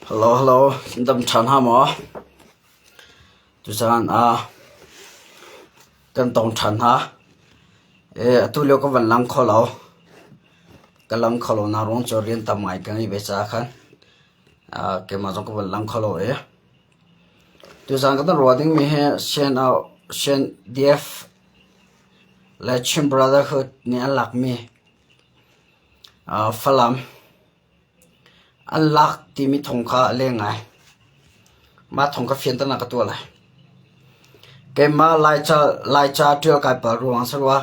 Hello, hello, dam ṭhan ha maw? Tuzaan ah kan tong ṭhan hna. Atu lio ka van lang kho lo. Ka lang kho lo na ruang cu rian tam ngai ka ngei ve caah khan keimah zong ka van lang kho lo i. Tuzaan kan ruah dingmi hi CNDF le Chin Brotherhood nih an lakmi Falam an lak timi thawng kha a leng ngai. Mah thawng kha fianternak ka tuah lai. Keimah Laica ṭial kai pal ruang si rua.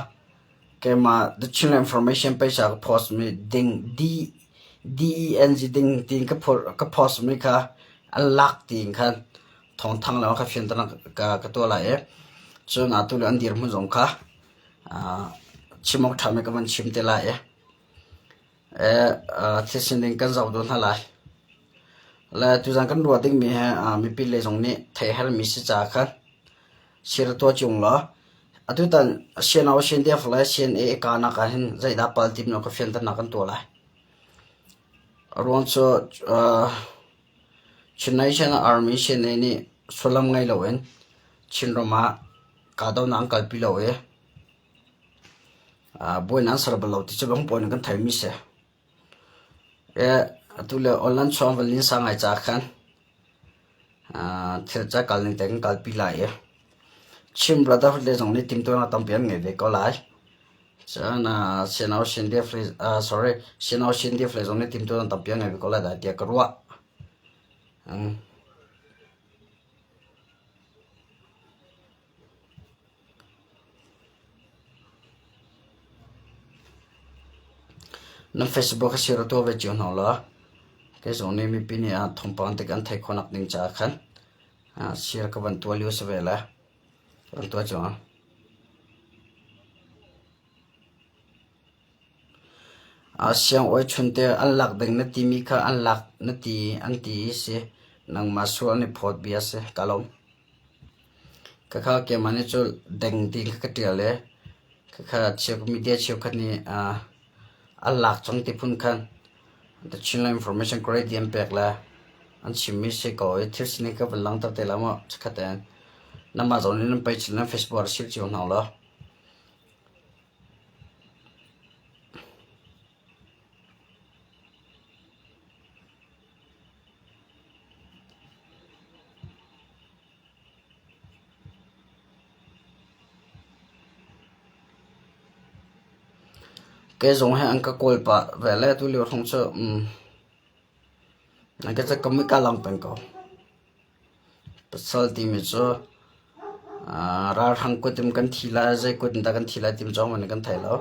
Keimah The Chinland Information page ah ka post mi ding DENG ding tiin ka post mi kha an lak tiin khan thawngthang le ka fianternak ka tuah lai i cun atu le an dirhmun zong kha chim awk ṭhami ka van chim te lai i thil sining kan zoh duh hna lai. Le tuzan kan ruah dingmi hi mipi lei zong nih theih herhmi si caah khan sir tuah cio law atutan CNO CNDF le CNA kanak ah hin zeidah pal tim lo ka fianternak kan tuah lai. A ruang cu Chin National Army CNA nih sullam ngei loin Chinram ah kahdohnak an kalpi lo i buainak an ser bal lo ti cu bang pawl nih kan theimi si. Atu le online chuang van linsa ngai caah khan thil ca kal ning te kan kalpi lai i Chin Brotherhood le zong nih timhtuahnak tampi an ngei ve ko lai. Cun CNO CNDF sorry CNO CNDF le zong nih timhtuahnak tampi an ngei ve ko lai dah tiah ka ruah. Nan Facebook a sir tuah ve cio hna law kei zong nih mipi nih thawngpang tik an theih khawhnak ding caah khan share ka van tuah lio si ve le van tuah cio. Siangawi chunte an lak ding na timi kha an lak na ti an ti i si nangmah sual an i phawt bia si ka lawm. Khakha keimah nih cu deng ti kha ka ṭial i khakha media cheukhat nih an lak cang ti phun khan The Chinland Information Grade an pek le an chimmi si ko i thil sining ka van langhter te lai maw chikkhat tein nanmah zong nih nan page le nan Facebook ah rak share cio hna ulaw. Kei zong hi an ka kawl pah ve le tulio hrawng cu an ka cak ka lang peng ko. Pasal timi cu ralhrang kut in kan thi lai, zei kut in dah kan thi lai timi zong hmanh kan thei lo.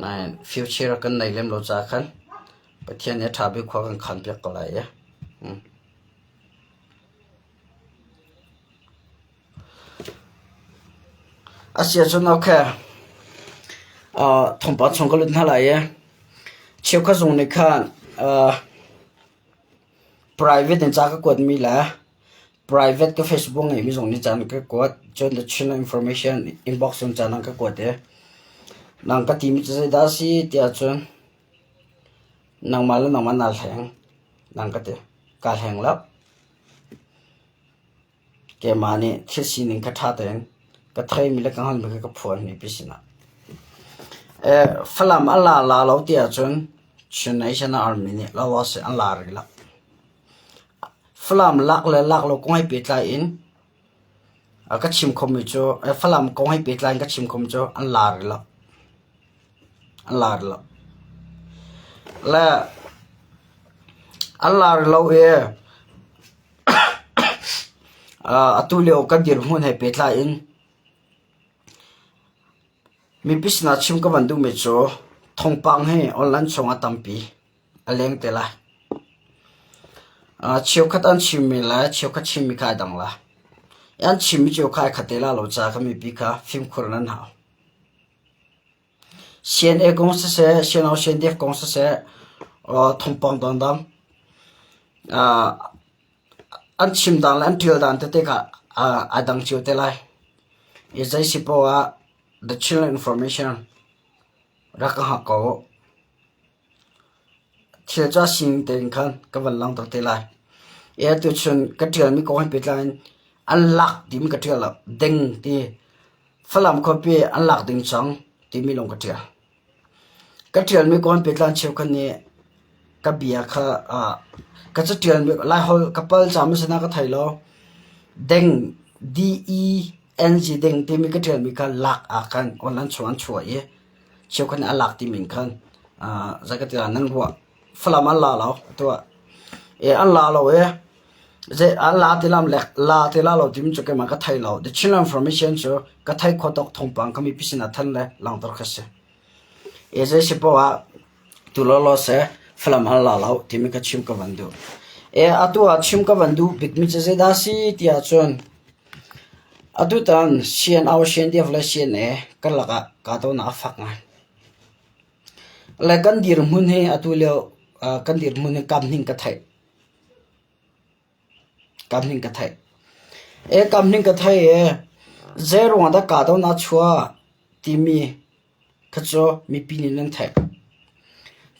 Nain future kan nei lem lo caah khan Pathian nih a ṭha bik khua kan khan piak ko lai i. A si ahcun okay. Thawngpang chung ka lut hna lai i cheukhat zung nih khan Private in ca ka kuatmi le private ka Facebook ngeihmi zong nih ca an ka kuat. Cun the Chin information inbox in ca an ka kuat i nang ka timi cu zeidah a si tiah cun nangmah le nangmah naa hleng nang ka ti. Kaa hleng lo. Keimah nih thil sining kha ṭha tein ka theimi le ka hngalhmi kha ka phuan mipi sinah. Falam a la la lo ti ahcun Chin National Army nih la wa seh an la rih lo. Falam lak le lak lo kong he pehtlai in ka chim khomi cu Falam kong he pehtlai in ka chim khomi cu an la rih lo. An la rih lo. Le an la rih lo i Atu lio kan dirhmun he pehtlai in mipi sinah chim ka van duhmi cu thawngpang hi online chungah tampi a leng te lai. Cheukhat an chimmi le cheukhat chimmi kha ai dang lai. An chimmi cio kha ai khat te lai lo caah kha mipi kha fimkhur nan hau. CNA kong siseh, CNO CNDF kong siseh, thawngpang dangdang an chim dan le an ṭial dan tete kha aa dang cio te lai. I zei si paoh ah the Chinland information rak ka hngak ko u. Thil cu a sining tein khan ka van langhter te lai. E tuchun ka ṭialmi kong he pehtlai in an lak timi ka ṭial lo. Ding ti Falam khuapi an lak ding cang timi lawng ka ṭial. Ka ṭialmi kong he pehtlai in cheukhat nih ka bia kha ka caṭialmi Laiholh ka pal caah maw si na ka thei lo. Deng D-E-N-G deng timi ka ṭialmi kha lak ah khan online chung an chuah i cheukhat nih a lak timi in khan zei ka ti lai nan ruah. Falam an la lo tuah. E an la lo e zei an la ti lam le la ti la lo timi cu keimah ka thei lo. The Chinland Information cu ka thei kho tok thawngpang ka mipi sin ah than le langhter kha si. E zei si poah ah tu lawlaw seh Falam an la lo timi ka chim ka van duh. E atu ah chim ka van duh bikmi cu zeidah si ti ahcun atutan CNO, CNDF le CNA karlak ah kahdohnak a fak ngai. Le kan dirhmun hi atu lio kan dirhmun hi kamhning ka theih. Kamhning ka theih. E kamhning ka theih i zeiruang dah kahdohnak a chuah timi kha cu mipi nih nan theih.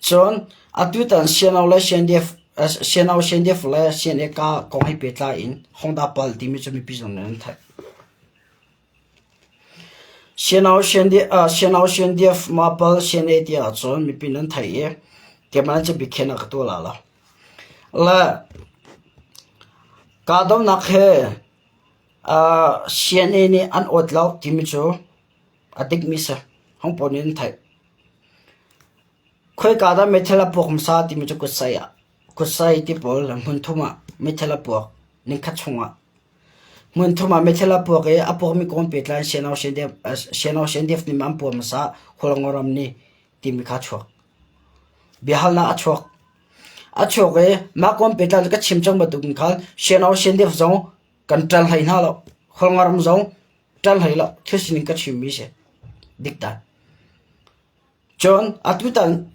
Cun atutan CNO le CNDF CNO CNDF le CNA kong he pehtlai in Hongda pal timi cu mipi zong nih nan theih. CNO CNDF mah pal CNA ti ahcun mipi nan theih i keimah cu biakhiahnak ka tuah la lo. Le kahdohnak he CNA nih an awt lo timi cu a dikmi si. Hong pawl nih an theih. Khoika dah meithal a puak hmasa timi cu kutsai ah kutsai ti pawl hmun thum ah meithal a puak ningkhat chungah. Hmun thum ah meithal a puak i a puakmi kong pehtlai in CNO CNDF nih an puah hmasa Hualngo ram nih timi kha a chuak. Biahalnak a chuak. A chuak i mah kong pehtlai ka chim cang bantuk in khan CNO CNDF zong kan ṭan hlei hna lo. Hualngo ram zong ṭan hlei lo. Thil sining ka chimmi si. Dikdan. Cun atutan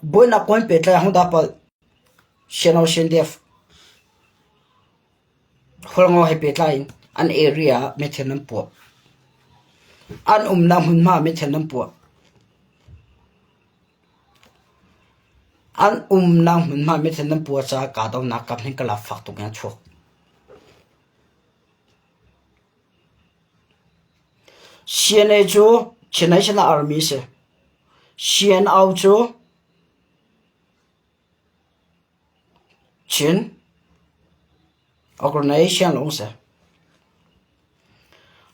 buainak kong pehtlai hung dah palh CNO CNDF Hualngo he pehtlai in an area ah meithal an puah. An umnak hmunhma ah meithal an puah. An umnak hmunhma ah meithal an puah caah kahdohnak kam hin ka fak tuk in a chuak. CNA cu Chin National Army a si. CNO cu Chin Organization lawng si.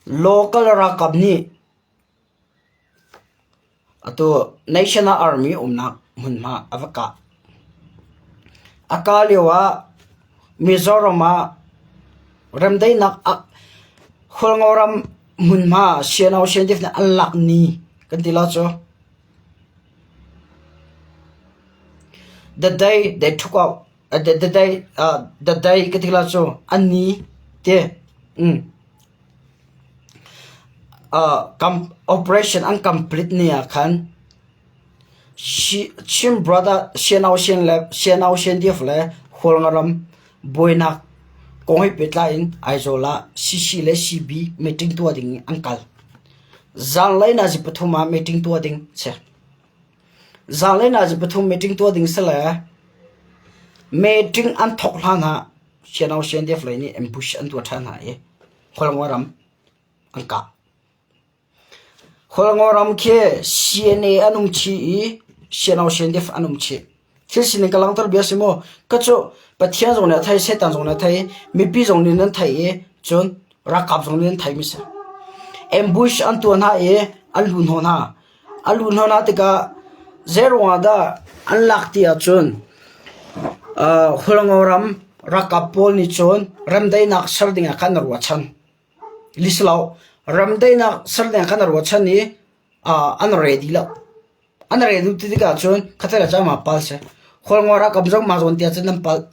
Local ralkap nih atu National Army umnak hmunhma a va kah. A kah lio ah Mizoram ah remdaihnak Hualngo ram hmunhma CNO CNDF nih an lak ni kan ti la cu. The day they took out the day the day ka ti la cu an ni te operation an complete ni ah khan Chin brother CNO CNDF le Hualngoram buainak kong he pehtlai in Aizawl ah CC le CB meeting tuah ding an kal. Zanlei nazi pathum ah meeting tuah ding si. Zanlei nazi pathum meeting tuah ding si le meeting an thawk hlan ah CNO CNDF lei nih ambush an tuah ṭhan hna i Hualngo ram an kah. Hualngo ram khi CNA an um chih i CNO CNDF an um chih. Thil sining ka langhter bia si maw? Ka cu Pathian zong nih a thei, Satan zong nih a thei, mipi zong nih nan theih i cun ralkap zong nih nan theimi si. Ambush an tuah hna i an lu hnawh hna. An lu hnawh hna tikah zeiruang ah dah an lak ti ahcun uh, Hualngo ram ralkap pawl nih cun remdaihnak ser ding ah khan an ruahchan. Lislo remdaihnak ser ding ah khan an ruahchan i uh, an ready lo. An ready ti tikah cun khatel ah cun mah pal si. Hualngo ralkap zong mah zawn tiah cun nan palh.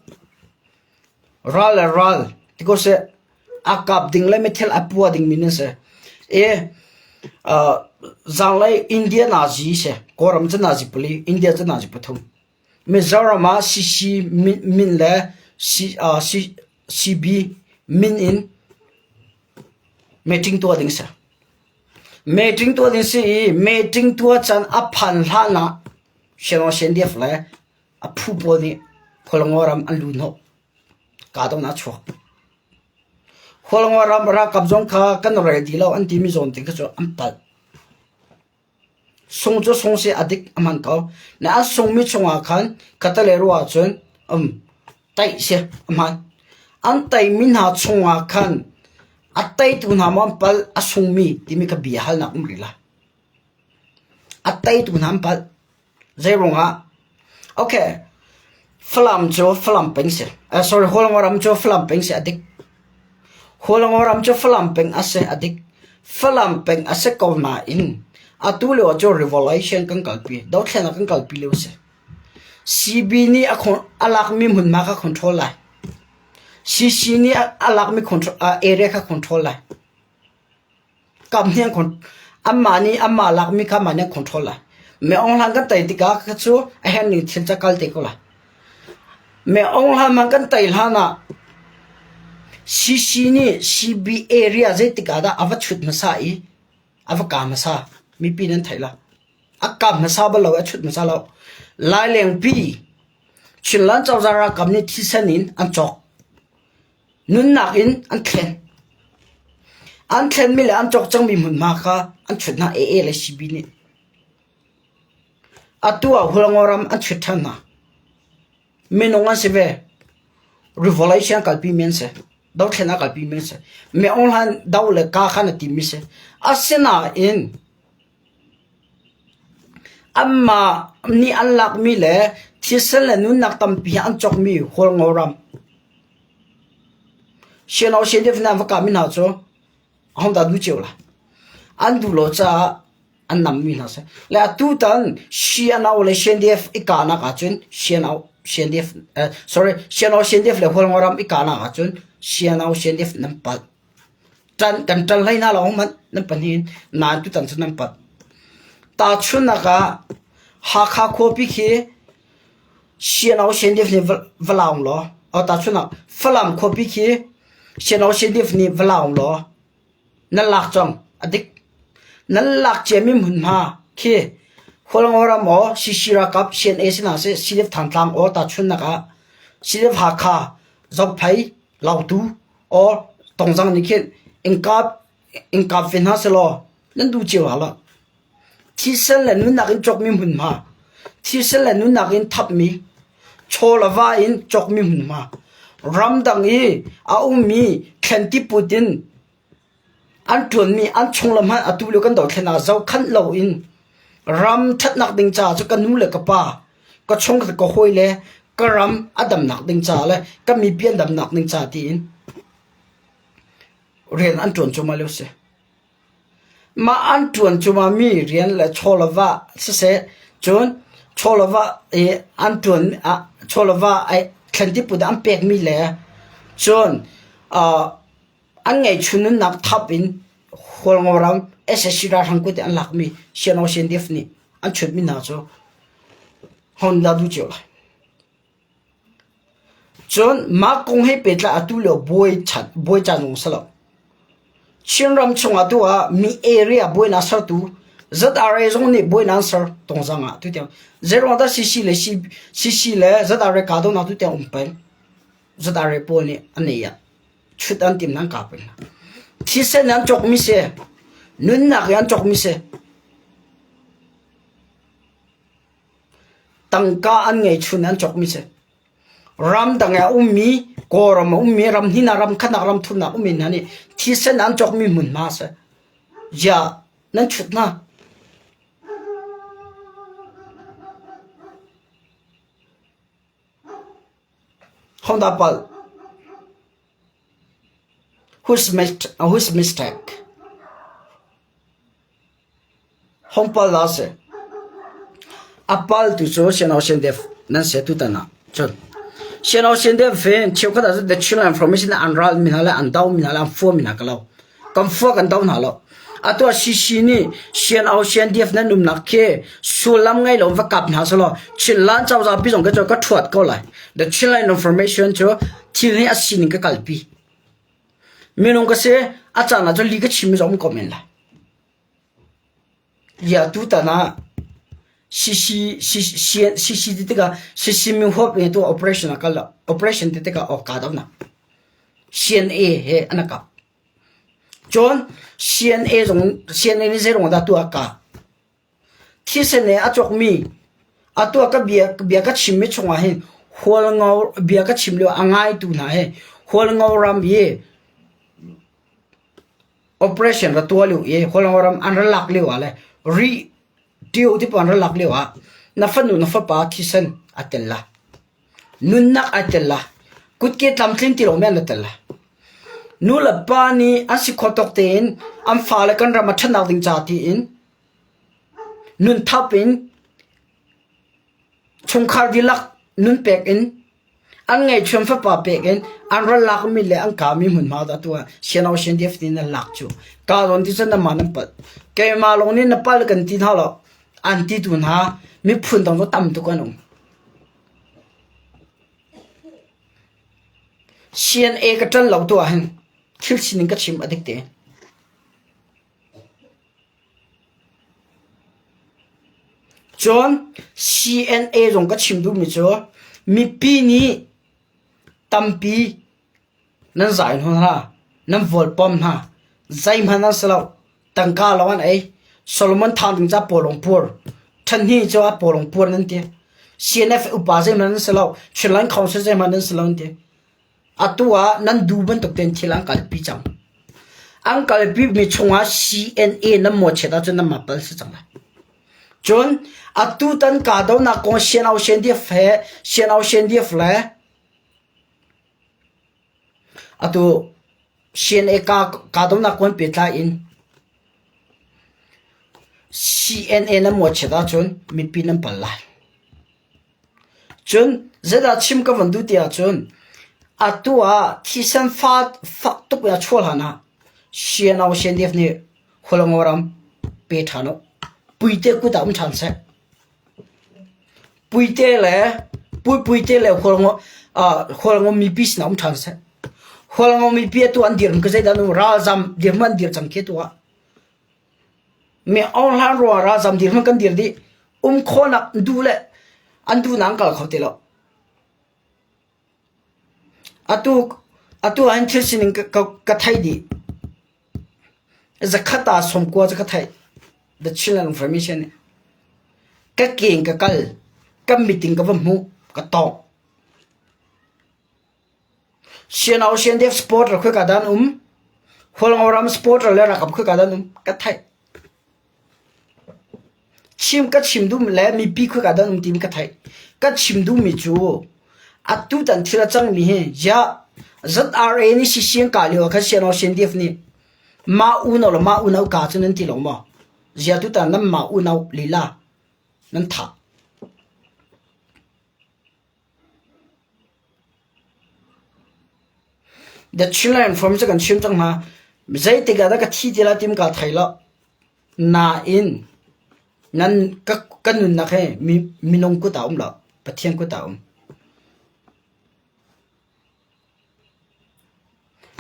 Ral le ral ti ko seh. A kap ding le mithil a pua ding mi nan si. E uh, zanglei India nazi si. Kawlram cu nazi pali, India cu nazi pathum. Mizoram ah CC min le C, uh, C, CB min in meeting tuah ding si. Meeting tuah ding si i meeting tuah can a phan hlan ah Shenong CNDF le a phu pawl nih Khualngo ram an lu hnawh. Kahdohnak a chuak. Hualngo ram ralkap zong kha kan rel dih lo an timi zawn te kha cu an palh. Sung cu sung si a dik a hman ko. Na an sungmi chungah khan khattelei ruah ahcun um taih si a hman. An taihmi hna chungah khan a teitu hna maw an palh a sungmi timi kha bia halnak um rih lai. A teitu hna an palh. Zeiruangah? Okay. Falam cu Falam peng si. Uh, sorry, Hualngo ram cu Falam peng si a dik. Hualngo ram cu Falam peng a si a dik. Falam peng a si ko nain atu lio cu revolution kan kalpi, dothlennak kan kalpi lio si. CB nih a, a lakmi hmunhma kha control lai. CC nih a lakmi control, uh, area kha control lai. Kam hi anmah nih anmah lakmi kha anmah nih an control lai. Meaung hlan kan tei tikah kha cu a herhning thil cu a kal te ko lai. Meaung hlan hmanh kan tei hlan ah CC nih CB area zeitik ah dah a va chut hmasa i a va ka hmasa mipi nan theih lo. A ka hmasa bal lo i a chut hmasa lo. Lailengpi Chinland cozah ralkap nih thisen in an cawk. Nunnak in an thlen. An thlenmi le an cawk cangmi hmunhma kha an chut hna AA le CB nih. Atu ah Hualngo ram an chut ṭhan hna. Minung an si ve. Revolution kalpi mi an si. Dothlennak kalpi mi an si. Mi Aung Hlaing do le ka khan a timmi si. Asinain Anmah nih an lakmi le thisen le nunnak tampi he an cawkmi Hualngo ram Siano CNDF nih an va kahmi hna cu ahodah duh cio lai? An duh lo caah an nammi hna si. Le atutan CNO le CNDF i kahnak ahcun CNO CNDF eh, sorry CNO CNDF le Hualngo ram i kahnak ahcun CNO CNDF nan palh. Ṭan kan ṭal hlei hna lo hmanh nan pahnih nain tutan cu nan pat. Tahchunhnak ah Hakha khuapi khi CNO CNDF nih va laung law, oh tahchunhnak Falam khuapi khi CNO CNDF nih va laung law nan lak cang a dik. Nan lak ciami hmunhma khi Hualngo ram aw CC ralkap CNA si hna seh CDF Thantlang aw tahchunhnak ah CDF Hakha Zophei Lautu Or tongzang nih khin in kap ve hna sehlaw nan duh cio hlah lo. Thisen le nunnak in cawkmi hmunhma, thisen le nunnak in thapmi, chaw le va in cawkmi hmunhma, ramdang i a ummi thlenti put in An ṭuanmi an chunglam hmanh atu lio kan dothlen ah zohkhanh loin ram ṭhatnak ding caah cu ka nu le ka pa, ka chungkhat ka hawile, ka ram a damnak ding caah le ka mipi an damnak ding caah tiin rian an ṭuan cuahmah lio a si. Mah an ṭuan cuahmahmi rian le chaw le va siseh, cun chaw le va i an ṭuan ah chaw le va thlen-tiput an pekmi le cun An ngeihchun nunnak thap in Hualngo ram sac ralhrang kut in an lakmi CNO CNDF nih an chutmi hna cu hon dah duh cio lai. Cun mah kong he pehtlai atu lio buai chan buai caan zong si lo. Chinram chungah tu ah mi area buainak sertu ZRA zong nih buainak an ser tongzang ah tu tiang zeiruang dah CC le CC le ZRA kahdohnak tu tiang um peng ZRA pawl nih an nei ah Chut an tim nan kap in. Thisen an cawkmi si. Nunnak an cawkmi si. Tangka an ngei chun an cawkmi si. Ramdang ah ummi, Kawlram a ummi, ram hnih ram khatnak ram thumnak ummi hna nih thisen an cawkmi hmunhma si. Ziah nan chut hna. Hodah palh? Whose mistake? Hong pal dah si? A pal tu cu CNO CNDF nan si tutan ah cun CNO CNDF hin cheukhat ah cun the Chinland Information an ral mi hna le an do mi hna le an fua mi hna ka lo. Kan fua kan do hna lo. Atu ah CC nih CNO CNDF nan umnak khi sullam ngei lo va kap hna selaw Chinland cozah pi zong ka cu ka thuat ko lai. The Chinland Information cu thil hi a sining ka kalpi. Minung ka si a caan ah cun li ka chim mi zong um ko men lai. Ya tutan ah. CC CC ti tikah CC mi huap in tu operation a kal lo. Operation ti tikah awk kaa donak. CNA he an kap. Cun CNA zong CNA nih zei ruang dah tu a kah? Thisen he a cawkmi atu ah ka bia bia ka chimmi chungah hin Hualngo bia ka chim lio a ngaitu hna hi Hualngo ram i operation ra tuah lio i Hualngo ram an ra lak lio ah le Rih ṭio ti pawl an ra lak lio ah na fanu na fapa thisen a tel la. Nunnak ai tel la. Kutke tlamtlin ti lomi an la tel la. Nu le pa nih an si khawh tawk tein an fale kan ram a ṭhatnak ding ca tiin nun thap in chungkhar dihlak nun pek in an ngeihchuan fapa pek in an ral lakmi le an kami hmunhma dah tu ah siano sian def nih nan lak cu ka zawn ti cun nanmah nan palh keimah lawng nih na palh kan ti hna lo an ti tu hna miphun dang cu tam tuk an um CNA ka ṭan lo tu ah hin thil sining ka chim a dik te. Cun CNA zong ka chim duhmi cu mipi nih tampi nan zai hna, nan vawlpom hna, zeihmanh an si lo. Tangka lawng an ei. Solomon thang ding ca pawlawng pur. Ṭhanhni cu a pawlawng pur nan ti. CNF upa zeihmanh an si lo. Chinland Council zeihmanh an si lo an ti. Atu ah nan duh bantuk tein thil an kalpi cang. An kalpi mi chungah CNA nan mawchiat ahcun nan mah pal si cang lai. Cun atu tan kahdohnak kong CNO CNDF he CNO CNDF le atu CNA kahdohnak kong pehtlai in CNA nan mawchiat ahcun mipi nan pal lai. Cun zeidah chim ka van duh ti ahcun atu ah thisen fak tuk in a chuah hlan ah CNO CNDF nih Hualngo ram pe ṭhan uh. Puite kut ah um ṭhan seh. Puite le Puipuite le Hualngo Hualngo mipi sinah um ṭhan seh. Hualngo mipi atu an dirhmun ka zeidah an um ralzam dirhmun an dir cang khi atu ah. Mi Aung Hlan ruangah ralzam dirhmun kan dir dih. Um khawhnak duh le an duhnak an kal kho ti lo. Atu atu ah hin thil sining ka, ka, ka theih dih. Zakhat ah sawmkua cu ka theih. The Chinland Information nih. Ka ke in ka kal. Ka meeting ka va hmuh. Ka tawng. Sian Sian Dev sport ra khoi ka dan um. Hualngo ram sport ra le rakap khoi ka dan um. Ka theih. Chim ka chim duhmi le mipi khoika dah an um timi ka theih. Ka chim duhmi cu atutan thil a cangmi hi ziah ZRA nih sisiang kah lio ah khan CNO CNDF nih mah unau le mah unau ka cu nan ti lo maw? Ziah tutan nan mah unau lila nan thah. The Chinland Forum cu kan chim cang hna. Zeitik ah dah ka thi ti lai tim kaa thei lo. Nain nan ka, ka nunnak hi mi, minung kut ah um lo. Pathian kut ah um.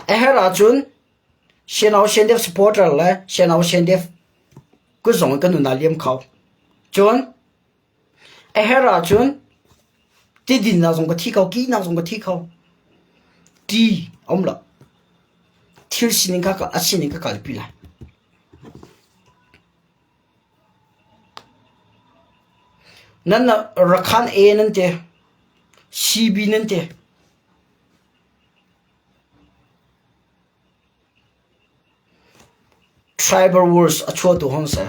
A herh ahcun Sianau Siandef supporter le Sianau Siandef kut zong in ka nun ah liam kho. Cun A herh ahcun tidinnak zong ka thi kho, kihnak zong ka thi kho. Ti a um lo. Thil sining kha a sining ka kalpi lai. Nan Rakhan A nan ti, CB nan ti. Tribal Wars a chuahtu hong si.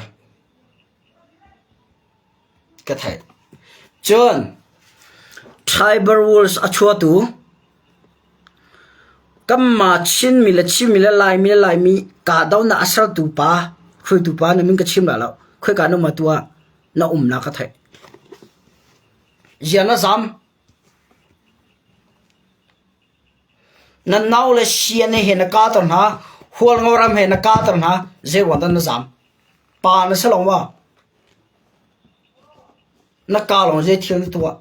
Ka theih. Cun Tribal Wars a chuahtu kanmah Chinmi le Chinmi le Laimi le Laimi kahdohnak a sertu pa, hruaitu pa na min ka chim lai lo. Khoika na um atu ah na umnak ka theih. Zia na zam. Na nau le siane he na kahter hna, Hualngo ram he na kahter hna, zeiruang dah na zam? Pa na si lo maw? Na kaa lawng zei thil na tuah?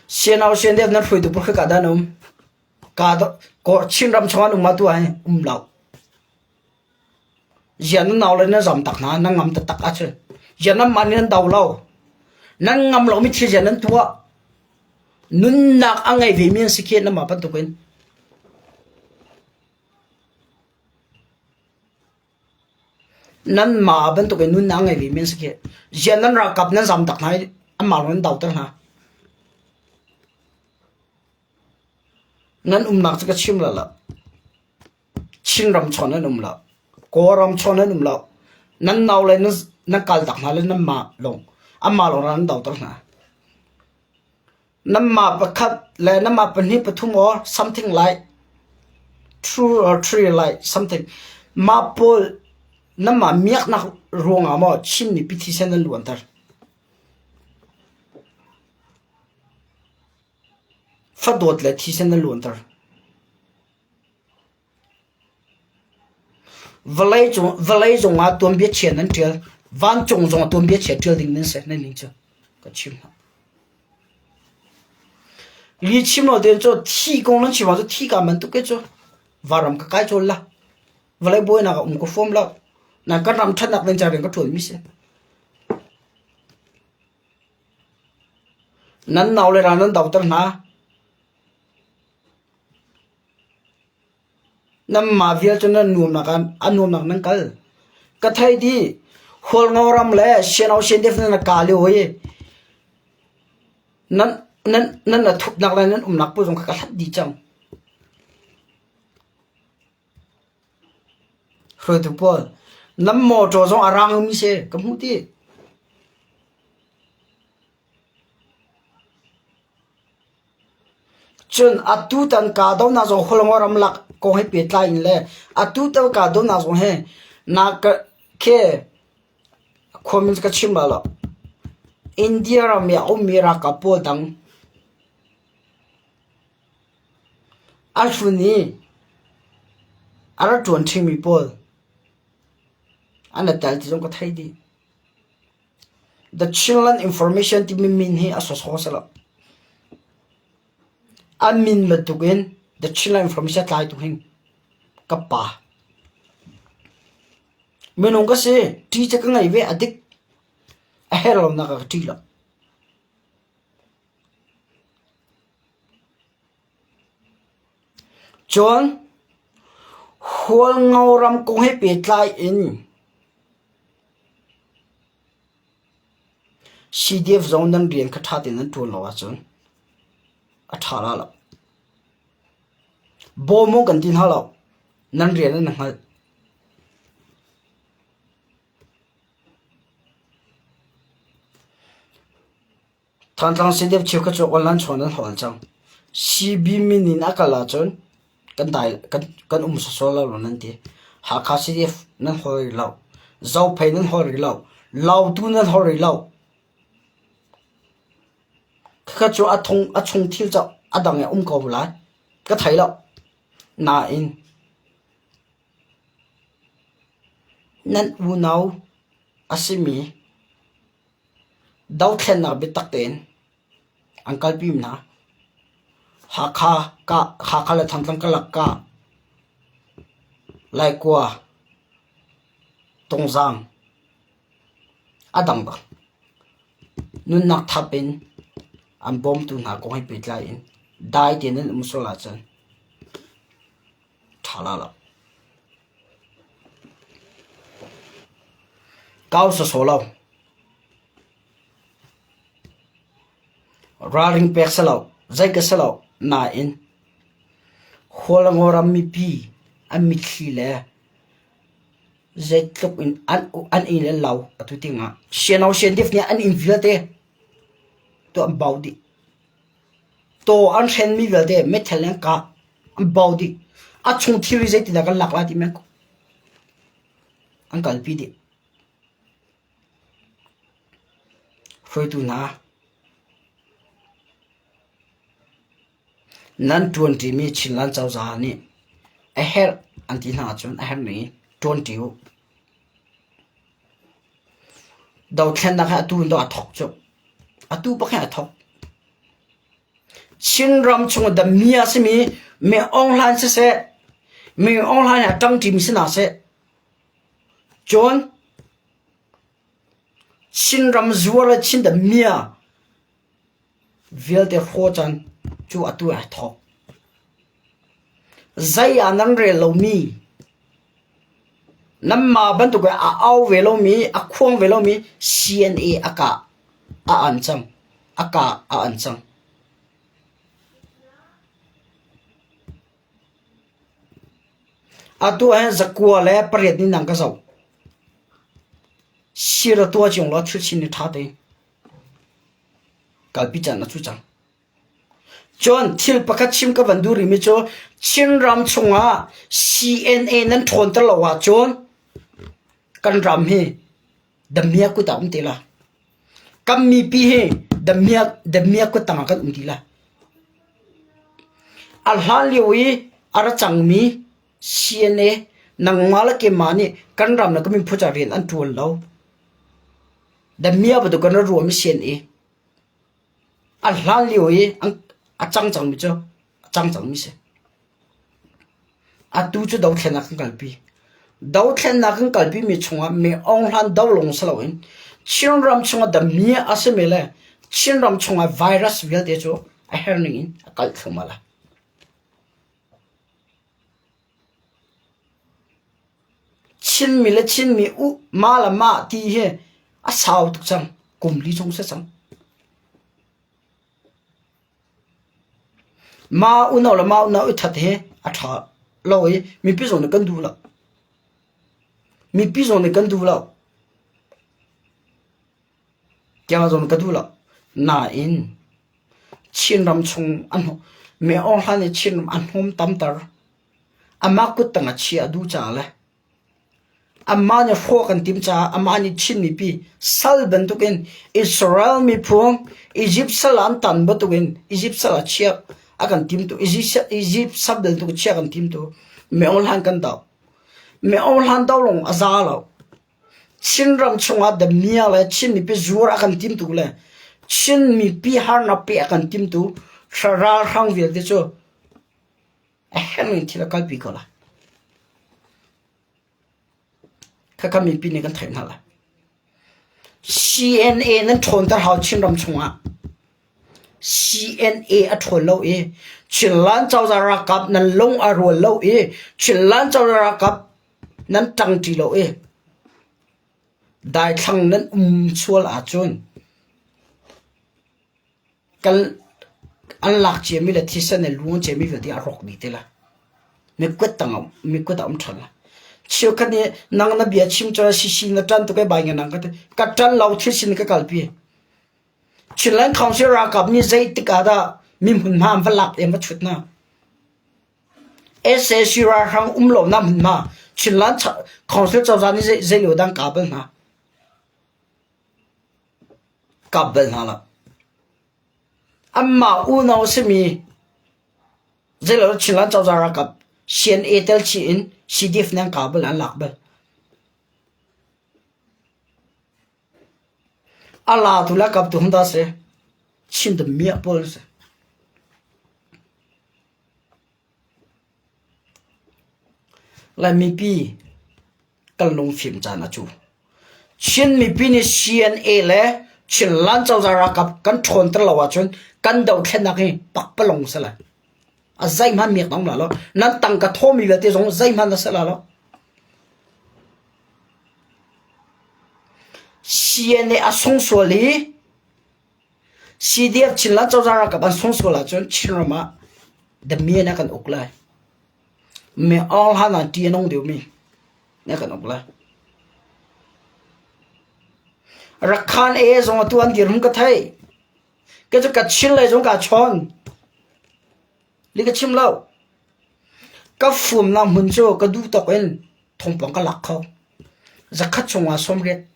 Sianau siandep nan hruaitu pakhat ka dah na um? Chinram chung an um ah tu ah hin um lo. Ziah nan nau le nan zam tak hna, nan ngam taktak ahcun. Ziah nanmah nih nan do lo. Nan ngam lomi thil ziah nan tuah. Nunnak a ngei vemi an si khi nanmah bantukin. Nanmah bantukin nunnak a ngei vemi an si khi. Ziah nan ralkap nan zam tak hna i anmah lawng nan doter hna. Nan umnak cu ka chim la lo. Chinram chawn nan um lo. Kawlram chawn nan um lo. Nan nau le nan kal tak hna le nanmah lawng anmah lawng ral nan doter hna. Nanmah pakhat le nanmah pahnih pathum or something like two or three like something mah pawl nanmah miaknak ruangah maw Chin mipi thisen nan luanter. Fadawt le thisen nan luanter. Vawlei zongah tuanbia chia nan ṭial. Vancung zongah tuanbia chia ṭial ding nan si. Nan ning cu ka chim hna. Li chim lo tein cu thi kong nan chim ahcun thi kaa man tuk ke cu varam ka kai cawl la. Vawlei buainak a um ka huam lo. Nan kan ram ṭhatnak ding ca rian ka ṭuanmi si. Nan nau le ral nan doter hna. Nanmah vial cu nan nuamnak ah a nuamnak nan kal. Ka theih dih. Hualngo ram le Siano Siandef nan ka lio i nan nan nan na thupnak le nan umnak pawl zong kha ka hlat dih cang. Hruaitu pawl, nan mawṭaw zong a rang mi si ka hmuh ti. Cun atutan kahdohnak zong Hualngo ramlak kong he pehtlai in le atutan kahdohnak zong hi na ka khi khuamin ka chim bal lo. India ram i a ummi ralkap pawl dang a hlun i a rak ṭuan ṭhingmi pawl an i tel ti zong ka theih dih. The Chinland Information timi min hi a sawsawh a si lo. An min bantukin The Chinland Information tlai tuk hin ka pa. Minung ka si, ṭi cu ka ngei ve, a dik. A herh lonak ah ka ṭi lo. Cun Hualngo ram kong he pehtlai in CDF zong nan rian kha ṭha tein nan ṭuan lo ahcun a ṭha la lo. Bawm u kan ti hna lo. Nan rian nan hngalh. Thantlang CDF cheukhat cu online chawn an hawl cang. CB min in a kal ahcun kan dai kan kan um sawsawh lo nan ti. Hakha CDF nan hawl rih lo. Zophei nan hawl rih lo. Lautu nan hawl rih lo. Khakha cu a thung a chung thil cu a dang i a um ko lai. Ka thei lo. Nain nan unau a simi Dothlennak biatak tein an kalpi hna. Hakha kah, Hakha le Thantlang karlak kah, Laikua, Tungzang, a dangdang. Nunnak thap in an bawmtu hna kong he pehtlai in dai tein an um sual ahcun ṭha la lo. Kau sawsawh lo. Ralring pek si lo, zei ka si lo, nain Hualngo ram mipi an mitthli le zeitluk in an an inn le lo atu tiangah Siano Siandif nih an inn vialte tu an bau dih. Taw an hrenmi vialte meithal in an kah, an bau dih. A chung thilri zeitindah kan lak lai timi an kalpi dih. Hruaitu hna, nan ṭuanṭimi Chinland cozah nih a herh an ti hna ahcun a herh ning in ṭuanṭi u. Dothlennak hi atu in dawh aa thawk cu. Atu bak hin aa thawk. Chinram chung dami a simi Mi Aung Hlaing siseh, Mi Aung Hlaing a ṭangṭimi si hna seh, cun Chinram zuar le Chin damiah vialte hraw can cu atu ai thawk. Zei ah nan rel lomi, nanmah bantuk in a au ve lomi, a khuang ve lomi CNA a kah a an cang, a kah a an cang. Atu ahhin 98 ni nang ka zoh. Sir a tuah cio law thil chin ni ṭha tein kalpi can a cu cang. Cun thil pakhat chim ka van duh rihmi cu Chinram chungah CNA nan ṭhawnter lo ahcun kan ram hi damiah kut ah um te la. Kan mipi hi damiah damiah kut tangah kan um ti la. A hlan lio i a ra cangmi CNA nangmah le keimah nih kan ram le kan miphun caah rian an ṭuan lo. Damiah bantuk kan ra ruahmi CNA. A hlan lio i a cang cangmi cu a cang cangmi si. Atu cu dothlennak kan kalpi. Dothlennak kan kalpimi chungah mi Aung Hlan do lawng si loin Chinram chungah damiah a simi le Chinram chungah virus vialte cu a herh ning in a kalh thluahmah lai. Chinmi le Chinmi uh mah le mah ti hi a sau tuk cang. Kum li chung si cang. Mah unau le mah unau i that hi a ṭha lo i mipi zong nih kan duh lo. Mipi zong nih kan duh lo. Tiang zong ka duh lo. Nain Chinram chung an mi Aung Hlan nih Chinram a hnawm tamter. Amah kut tang ah chia a duh caah le amah nih hrawh kan timh caah amah nih Chin mipi sal bantukin Israel miphun Egypt sal ah an tan bantukin Egypt sal ah chia a kan timtu Egypt sal bantuk chia kan timtu mi Aung Hlan kan doh. Mi Aung Hlan doh lawng a za lo. Chinram chungah damiah le Chin mipi zuar a kan timtu le Chin mipi harnak pe a kan timtu ralhrang vialte cu a herh in thil a kalpi ko lai. Khakha mipi nih kan theih hna lai. CNA nan ṭhawnter hau Chinram chungah. CNA a ṭhawn lo i Chinland cozah ralkap nan lung a rual lo i Chinland cozah ralkap nan ṭangṭi lo i daithlang nan um sual ahcun kal an lak ciami le thisen le luang ciami vialte a rawk dih te lai. Mikut tang mikut a um ṭhan lai. Cheukhat nih nang na bia chim cu sisi na ṭan tuk ai bai nge nang ka ti. Ka ṭan lo thil sin ka kalpi. Chinland Council ralkap nih zeitik ah dah mi hmunhma an va lak i an va chut hna? Sac ralhrang um lonak hmunhma Chinland Council cozah nih zei lio dah an kah bal hna? Kap bal hna lo. Anmah unau a simi zeilo Chinland cozah ralkap CNA tel chih in CDF nih an kah bal an lak bal. A latu le a kaptu hung dah si? Chin damiah pawl an si. Lai mipi kan lungfim caan a cu. Chin mipi nih CNA le Chinland cozah ralkap kan ṭhawnter lo ahcun kan dohthlennak hi pakpalawng si lai. A zeihmanh miak na um lai lo. Nan tangka thawmi vialte zong zeihmanh na si lai lo. CNA a sung sual i CDF Chinland cozah ralkap an sung sual ahcun Chinram ah damian a kan uk lai. Mi Aung Hlan ah ṭih a nung deuhmi nih a kan uk lai. Rakhan e zong atu an dirhmun ka theih. Ka cu ka chin lei zong kaa chawn. Li ka chim lo. Ka fumnak hmun cu ka duh tawk in thawngpang ka lak kho. Zakhat chungah 80.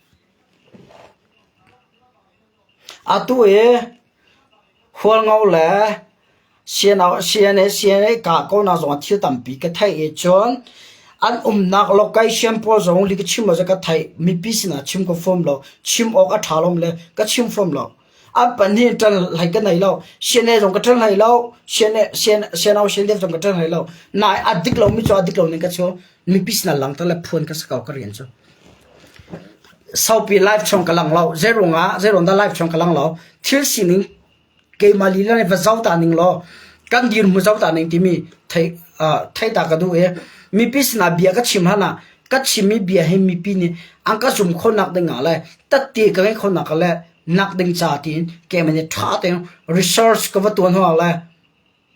Atu i Hualngo le CNA CNA kah ko nak zongah thil tampi ka theih i cun an umnak location pawl zong li ka chim lo ka theih mipi sinah chim ka fom lo chim awk a ṭha lo le ka chim fom lo. An pahnih in ṭan hlei ka nei lo. CNA zong ka ṭan hlei lo. CNA, CNO, CNDF zong ka ṭan hlei lo. Nai a dik lomi cu a dik lo ning ka cu mipi sinah langter le phuan ka si ko ka rian cu. Saupi live chung ka lang lo. Zeirung ah, zeirung dah live chung ka lang lo. Thil sining keimah lila nih va zoh ta ning law kan dirhmun zoh ta ning timi thei uh, thei ta ka duh i mipi sinah bia ka chim hlan ah ka chimmi bia hi mipi nih an ka zum khawhnak ding ah le tatte ka ngeih khawhnak le nak ding ca tiin keimah nih ṭha tein research ka va tuan hnu ah le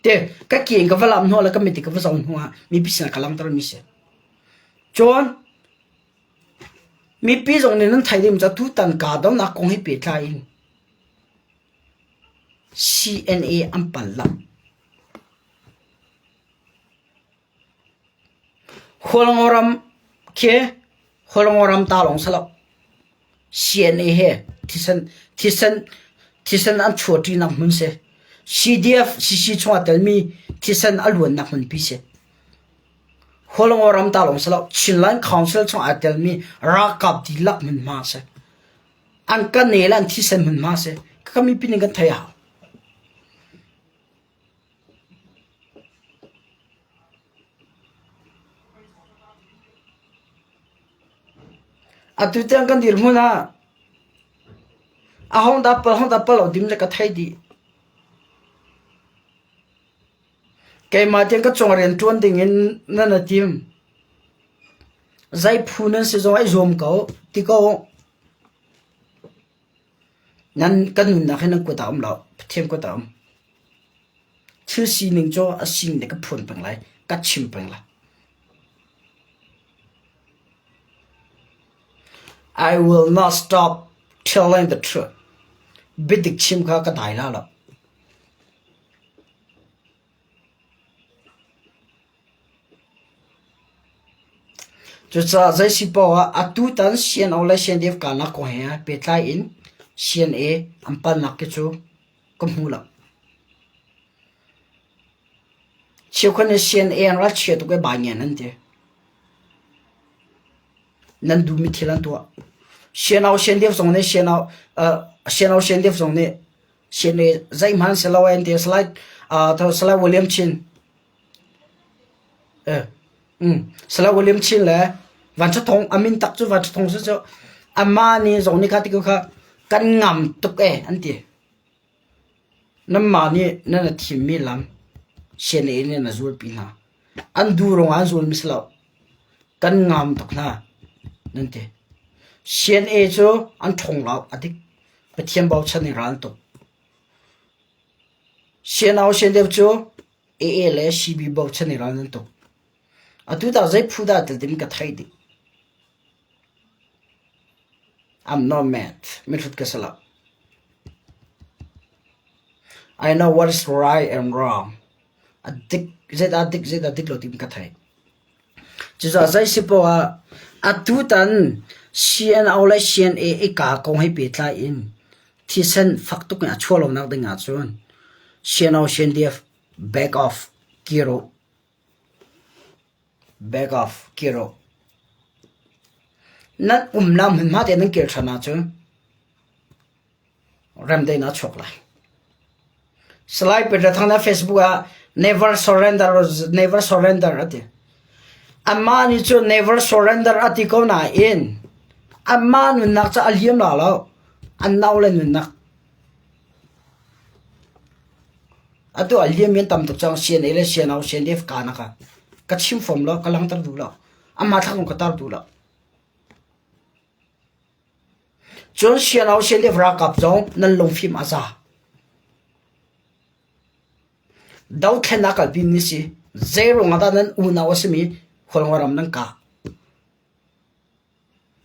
te ka ke in ka va lam hnu ah le ka mit ka va zoh hnu ah mipi sinah ka langhter mi si. Cun mipi zong nih nan theih ding cu tutan kaa donak kong hi pehtlai in CNA an pal lo. Hualngoram khi Hualngoram ta lawng si lo. CNA he thisen thisen thisen an chuahṭinak hmun si. CDF CC chungah telmi thisen a luannak hmunpi si. Hualngoram ta lawng si lo. Chinland Council chungah aa telmi ralkap dihlak hmunhma si. An kan ne le an thisen hmunhma si. Ka mipi nih kan theih a hau. Atu tiang kan dirhmun ah ahong dah pal hong dah pal lo dim le ka thei dih. Keimah tiang ka cung rian ṭuan ding in nan a tim. Zei phu nan si zong ai zuam ko ti ko. Nan kan nunnak hi nan kut ah um lo. Pathian kut ah um. Thil sining cu a sining ka phuan peng lai, ka chim peng lai. I will not stop telling the truth. Biadik chim kha ka dai la lo. Cucaah zei si paoh ah atutan CNO le CNDF karlak kong he pehtlai in CNA an palnak khi cu ka hmu lo. Cheukhat nih CNA an ralchia tuk i baingian an ti. Nan duhmi thil an tuah. CNO CNDF zong nih CNO, uh, CNO CNDF zong nih CNA zeihmanh si lo an ti. Salai, uh, Salai William Chin Eh, mm, Salai William Chin le Van Ṭha Thawng, a min tak cu Van Ṭha Thawng si cu amah nih zong nih kha ti ko kha kan ngam tuk e an ti. Nanmah nih nan i thimmi lam CNA nih na zulpi hna. An duh ruangah an zulmi si lo. Kan ngam tuk hna nan ti. CNA cu an ṭhawng lo, a dik. Pathian bochan in ral an tuk. CNO CNDF cu AA le CB bochan in ral nan tuk. Atu tah zei phu dah tel timi ka theih dih. I'm not mad. Mihrut ka si lo. I know what is right and wrong. A dik, zeidah dik, zeidah dik lo timi ka theih. Cucaah zei si poah ah atutan CNO le CNA i ka kong he pehtlai in thisen fak tuk in a chuah lonak ding ahcun CNO CNDF back off kir uh. Back off, kir uh. Nan umnak hmunhma te nan kir ṭhan ahcun remdaihnak a chuak lai. Salai Peter Thang na Facebook ah never surrender never surrender a ti. Amah nih cun never surrender a ti ko nain amah nunnak cu a liam la lo. An nau le nunnak Atu ah liam in tam tuk cang CNA le CNO CNDF ka nak ah ka chim fom lo ka langter duh lo amah thla ka tar duh lo cun CNO CNDF ralkap zong nan lungfim a za dothlennak kalpi ni si zei ruang ah dah nan unau a simi Khualngo ram nan kah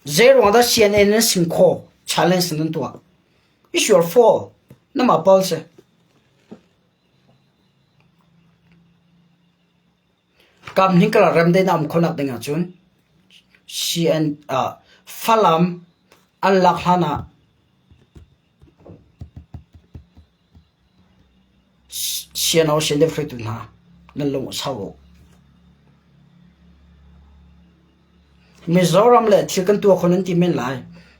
Zeiruang dah CNN nan sim khawh? Challenge nan tuah. It's your fault. Namah pal si. Kam hning kala rem dei na um khonak ding ahcun CN uh, Falam an lak hlan ah Siano sian hruaitu hna nan lung a sau u. Mizoram le thil kan tuah kho nan ti men lai.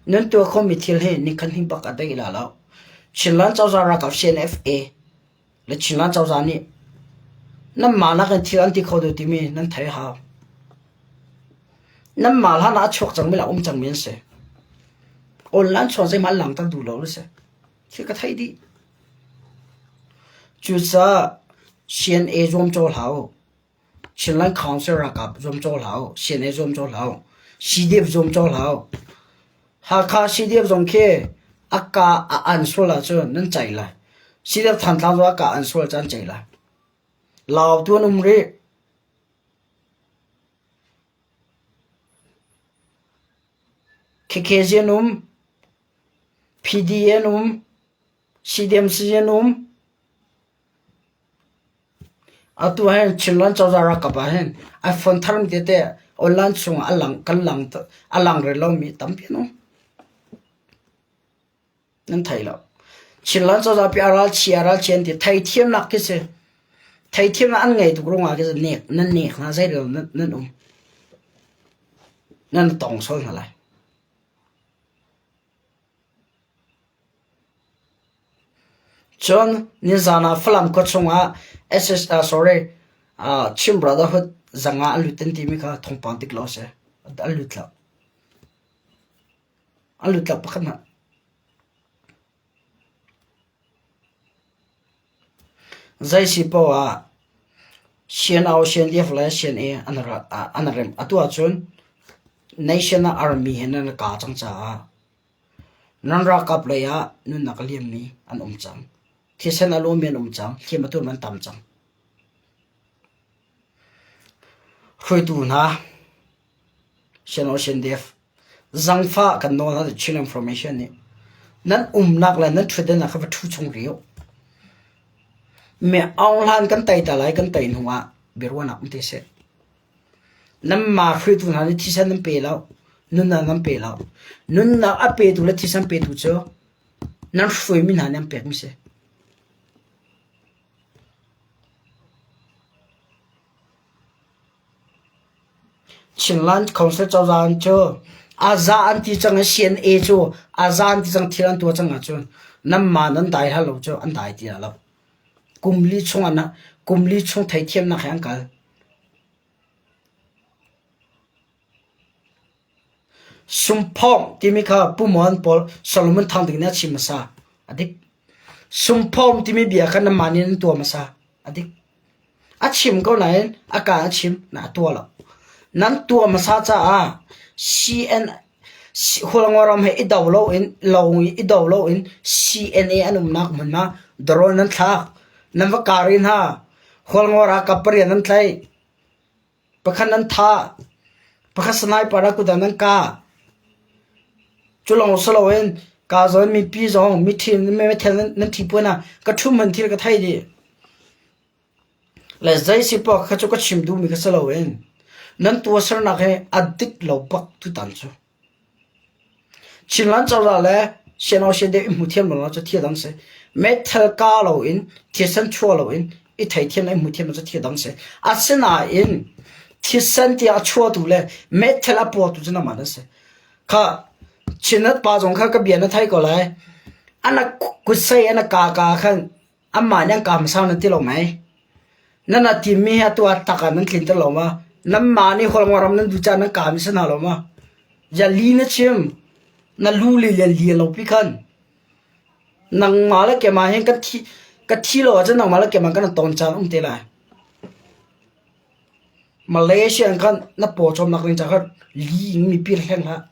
Nan tuah khomi thil hi nikhat hnih bak a dei la lo. Chinland cozah ralkap CNFA le Chinland cozah nih nanmah nakin thil an ti kho deuh timi nan theih a hau. Nanmah hlan ah a chuak cangmi le a um cangmi an si. Online chuak zeihmanh an langhter duh lo a si. Thil ka theih dih. Cucaah CNA zuamcaw hlah u. Chinland Council ralkap zuamcaw hlah u. CNA zuamcaw hlah u. CDF zuamcaw hlah u. Hakha CDF zong khi a ka a an sual ahcun nan ceih lai. CDF Thantlang zong a ka an sual caan ceih lai. Lautu an um rih. KKZ an um. PD an um. CDMC an um. Atu ahhin Chinland cozah ralkap ahhin iPhone thar tete online chungah a lang kan lang a lang rih lomi tampi an um. Nan thei lo. Chinland cozah pi a ralchia a ralchia an ti. Theithiamnak khi si. Theithiamnak an ngei tuk ruangah khi si nek nan nek hna zeirel nan nan um. Nan tong sual hna lai. Cun nizaan ah Falam khua chungah SS sorry Chin Brotherhood zanga an lut an timi kha thawngpang dik lo a si. An lut lo. An lut lo pakhat hmanh. Zei si paoh ah CNO, CNDF le CNA an rem. Atu ahcun National Army he nan i kaa cang caah Nan ralkap lei ah nunnak a liammi an um cang. Thisen a lawmmi an um cang. Hliam a tuarmi an tam cang. Hruaitu hna, CNO-CNDF, zangfah kan nawl hna Chin Information nih nan umnak le nan ṭhutdenak kha va ṭhu chung rih u. Mi Aung Hlan kan tei ta lai kan tei hnu ah biaruahnak um te seh. Nanmah hruaitu hna nih thisen nan pe lo, nunnak nan pe lo. Nunnak a petu le thisen petu cu nan hruaimi hna nih an pekmi si. Chinland Council cozah cu a za an ti cang i CNA cu a za an ti cang thil an tuah cang ahcun nanmah nan dai hlah lo cu an dai ti lo. Kum li chung ah kum li chung theithiamnak he an kal. Sumphawng timi kha Pu Mohan pawl Solomon Thang Ding nih a chim hmasa. A dik. Sumphawng timi bia kha nanmah nih nan tuah hmasa. A dik. A chim ko nain a ka a chim na a tuah lo. Nan tuah hmasa caah CN Hualngoram he i do loin lo i do loin CNA an umnak hmun ah drone nan thlak. Nan va kari hna. Hualngo ralkap pariat nan tlaih. Pakhat nan thah. Pakhat sniper ah kut ah nan kah. Cu lawng si loin ka zawn mipi zong mithi mithel nan thi puan ah ka ṭhum hman thil ka thei dih. Le zei si paoh kha cu ka chim duhmi kha si loin nan tuahsernak hi a dik lo bak tutan cu. Chinland cozah le CNO CNDF i hmu thiam lo cu thil dang si. Meithal kah loin thisen chuah loin i theithiam le i hmu thiam lo cu thil dang si. Asinain thisen tiah a chuahtu le meithal a puaktu cu nangmah na si. Kha Chinland pa zong kha ka bia na thei ko lai. An a kutsei an a ka ka khan Anmah nih an ka hmasa nan ti lo mei? Nan a timmi hi atu ah tak ah nan tlinter lo ma? Nanmah nih Hualngoram nan duh caah nan kaami si hna lo ma? Ya li na chim. Na lu le lian li lo pi khan. Nangmah le keimah hin kan thi ka thi lo ahcun nangmah le keimah kan ton caan um te lai. Malaysia in khan na paw cawmnak ding ca khan li in mipi hleng hlah.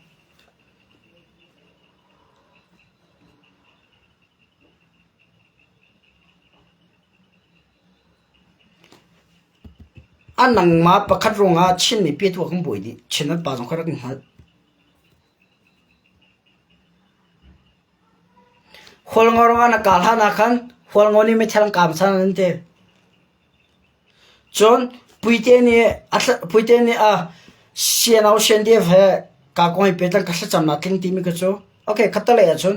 A nangmah pakhat ruangah Chin mipi tu kan buai dih. Chin an pa zong kha rak in hngalh. Hualngo ruangah na kal hlan ah khan Hualngo nih meithal an kaam san an ti. Cun Puite nih Puite nih a CNO CNDF he ka kong hi pehtlaih ka thlacamnak tling timi kha cu okay khattelei ahcun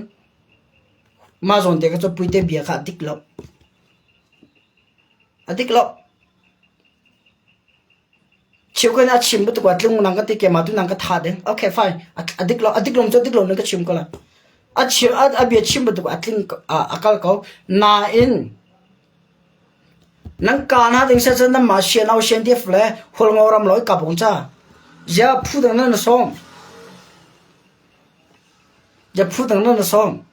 Mah zawn te kha cu Puite bia kha a dik lo. A dik lo. Cheukhat nih a chim bantuk ah tlung nang ka ti keimah tu nang ka tha ding. Okay fine. A dik lo. A dik lo cu a dik lo nan ka chim ko lai. A chim a bia chim bantuk a tling a kal ko. Nain nan ka hna ding seh cun nanmah sian au sian dif le hualngo ram loi kap ung ca. Zia phu dang nan sawm. Zia phu dang nan sawm.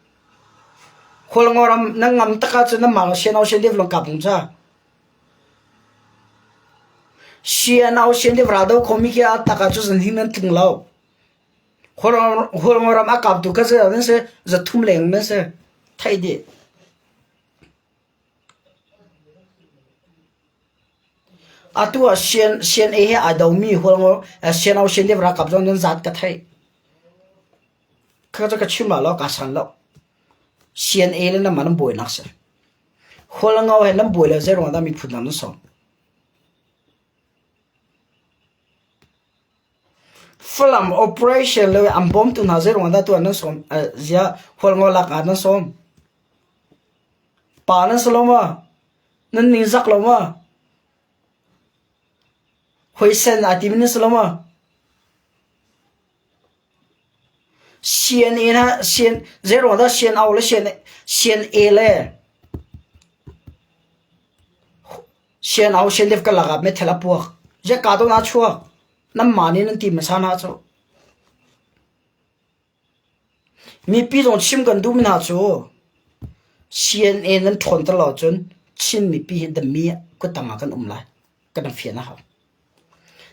Hualngo ram nan ngam tak ahcun nanmah sian au sian dif lawng kap ung ca. Sian au sian dif raldo khomi khi a tak ahcun zan hing nan tling lo. Hualngo ram a kaptu kha zeidah nan si? Zathum leng nan si. Theih dih. Atu ah sian sian he aa domi Hualngo sian au sian deuh ralkap zong nan zat ka theih. Kha cu ka chim la lo, kaa san lo. Sian A le nanmah nan buainak si. Hualngo he nan buai lo zei ruangah dah miphun dang nan sawm? Falam operation le an bawmtu hna zei ruangah dah tuah nan sawm ziah Hualngo lak ah nan sawm? Pa nan si lo maw? Nan ningzak lo maw? Huaisen aa timi nan si lo maw? CNA hna CN zei ruangah dah CNO le CNA le CNO CNDF karlak ah meithal a puak. Ziah kahdohnak a chuak? Nanmah nih nan ti hmasa hna cu. Mipi zong chim kan duhmi hna cu CNA nan ṭhawnter lo ahcun Chin mipi hi dami kuttang ah kan um lai. Kan fian a hau.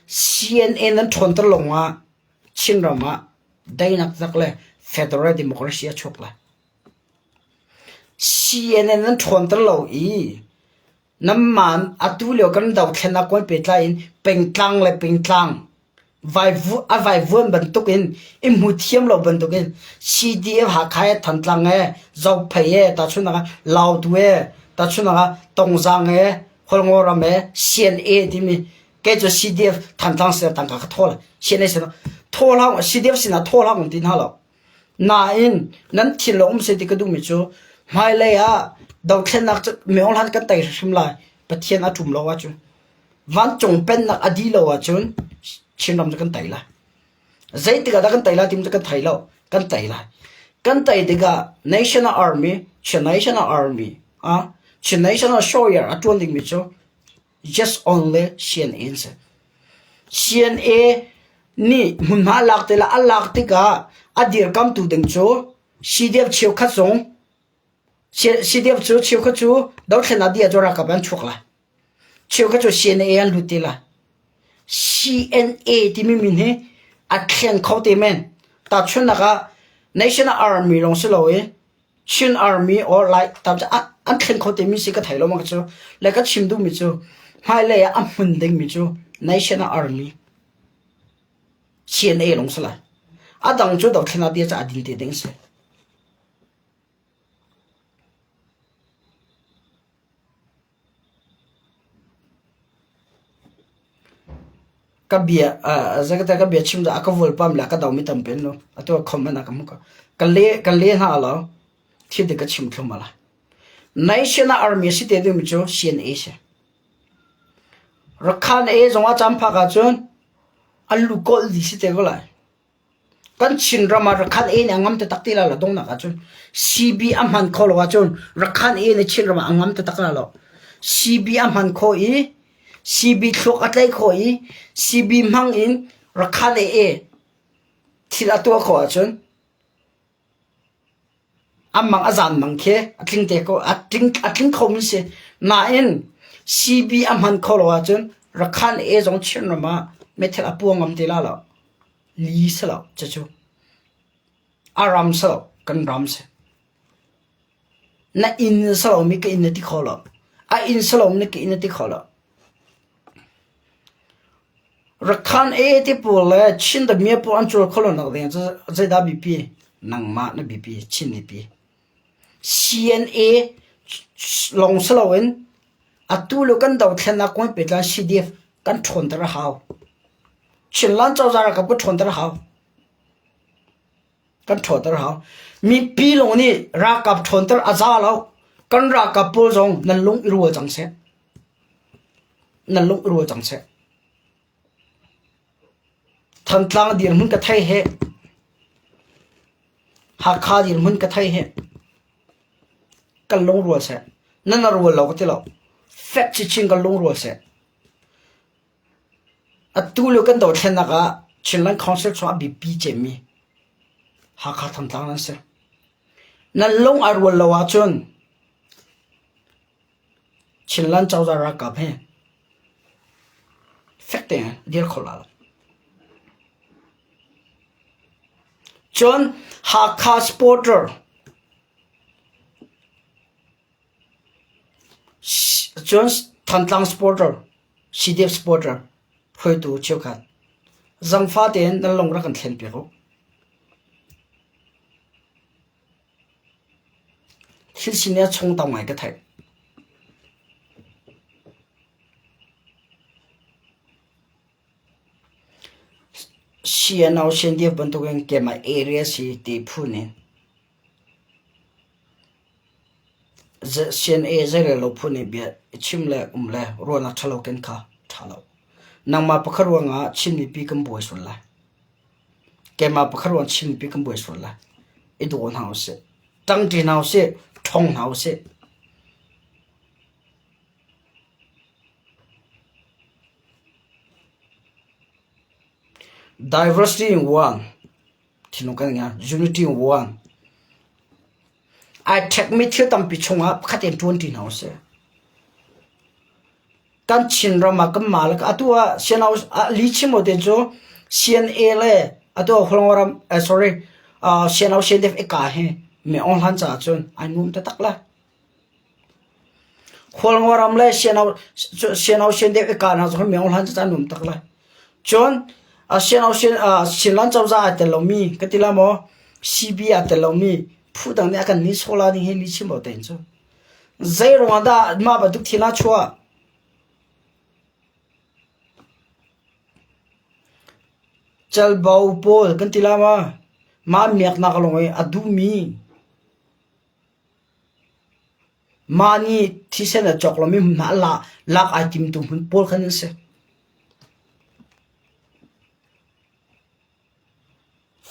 CNA nan ṭhawnter lawngah Chinram ah daihnak tak le federal democracy a chuak lai. CNA nan ṭhawnter lo i Nanmah atu lio kan dothlennak kong pehtlai in pengtlang le pengtlang a vaivuan bantukin i hmu thiam lo bantukin CDF Hakha he Thantlang he Zophei he tahchunhnak ah Lautu he tahchunhnak ah Tongzang he Hualngo ram he CNA timi kei cu CDF Thantlang sinah tangka ka thawl CNA sinah thawl hlah CDF sinah thawl hlah um ti hna lo. Nain nan thinlung um seh ti ka duhmi cu hmailei ah dothlennak cu minung hlan kan tei hrimhrim lai. Pathian a ṭum lo ahcun vancung pennak a dih lo ahcun Chinram cu kan tei lai. Zeitik ah dah kan tei lai timi cu kan thei lo. Kan tei lai. Kan tei tikah National Army, Chin National Army, ah Chin National Warrior a ṭuan dingmi cu just only CNA an si. CNA nih hmunhma a lak te le a lak tikah a dirkamtu ding cu CDF cheukhat zong CDF cu cheukhat cu dothlennak dih ah cu ralkap an chuak lai. Cheukhat cu CNA an lut te lai. CNA timi min hi a thleng kho te men. Tahchunhnak ah National Army lawng si lo i Chin Army or like tam an thleng kho timi si ka thei lo ma cu le ka chim duhmi cu hmailei ah a hmun dingmi cu National Army CNA lawng si lai. A dang cu dothlennak dia ca a din te ding si. Ka bia zeikata ka bia chim dah a ka volpam le a ka domi tampi an um. Atu ah comment ah ka hmuh ko. Ka le ka le hna lo. Thil dik ka chim thluahmah lai. National Army a si te dingmi cu CNA si. Rakhan A zong ah caan phak ahcun an lu kawlh dih si te ko lai. Kan Chinram ah Rakhan A nih a ngam taktak ti lai lo donghnak ahcun. CB a hman khawh lo ahcun Rakhan A nih Chinram ah a ngam taktak lai lo. CB a hman khawh i CB thluak a tlaih khawh i CB hmang in Rakhan A thil a tuah khawh ahcun A mang a zan mang khi a tling te ko a tling a tling khomi si. Nain CB a hman kho lo ahcun Rakhan A zong Chinram ah meithal a puang ngam ti la lo. Li si lo cucu. A ram si lo kan ram si. Na inn si lomi ka inn na ti kho lo. A inn si lomi na ka inn na ti kho lo. Rakhan A ti pawl le Chin damiah pawl an cawl kho lonak ding cu zeidah biapi? Nangmah na biapi, Chin mipi. CNA lawng si loin atu le kan dothlennak kong pehtlai CDF kan ṭhawnter a hau. Chinland cozah ralkap kan ṭhawnter a hau. Kan ṭhawnter a hau. Mipi lawng nih ralkap ṭhawnter a za lo. Kan ralkap pawl zong nan lung i rual cang seh. Nan lung i rual cang seh. Thantlang dirhmun ka thei he. Hakha dirhmun ka thei hi kan lungrual seh. Nan a rual lo ka ti lo. Fek chinchin kan lungrual seh. Atu lio kan dothlennak ah Chinland Council chung a biapi cemmi Hakha Thantlang nan si. Nan lung a rual lo ahcun Chinland cozah ralkap hi fek tein dir kho la lo. Cun Hakha supporter cun Thantlang supporter, CDF supporter hruaitu cheukhat zangfa tein nan lung rak kan thlen piak u. Thil sining a chung tam ngai ka theih. CNO CNDF bantukin keimah area si ti phun in CNA zeirel lo phun in bia i chim le um le ruahnak ṭhalo ken kha ṭha lo. Nangmah pakhat ruangah Chin mipi kan buai sual lai. Keimah pakhat ruang Chin mipi kan buai sual lai. I daw hna usih. Ṭangṭi hna usih. Ṭhong hna usih. Diversity in one thinlung kan ngei. Unity in one. Ai ṭhekmi thil tampi chungah pakhat in ṭuanṭi hna usih. Kan Chinram ah kanmah le atu ah CNO lihchim lo te cu CNA le atu ah Hualngoram sorry CNO CNDF eka hi mi Aung Hlan caah cun ai nuam taktak lai. Hualngoram le CNO CNO CNDF eka hna cu mi Aung Hlan caah nuam tak lai. Cun CNO Chinland cozah aa tel lomi ka ti la maw CB aa tel lomi phu dang nih a kan nihsawh la ding hi lihchim lo tein cu. Zei ruangah dah mah bantuk thil ah chuah? Calbo pawl kan ti la ma? Mah miaknak lawng i a duhmi mah nih thisen a cawk lomi hmun ah lak, lak ai timtu hmun pawl khan an si.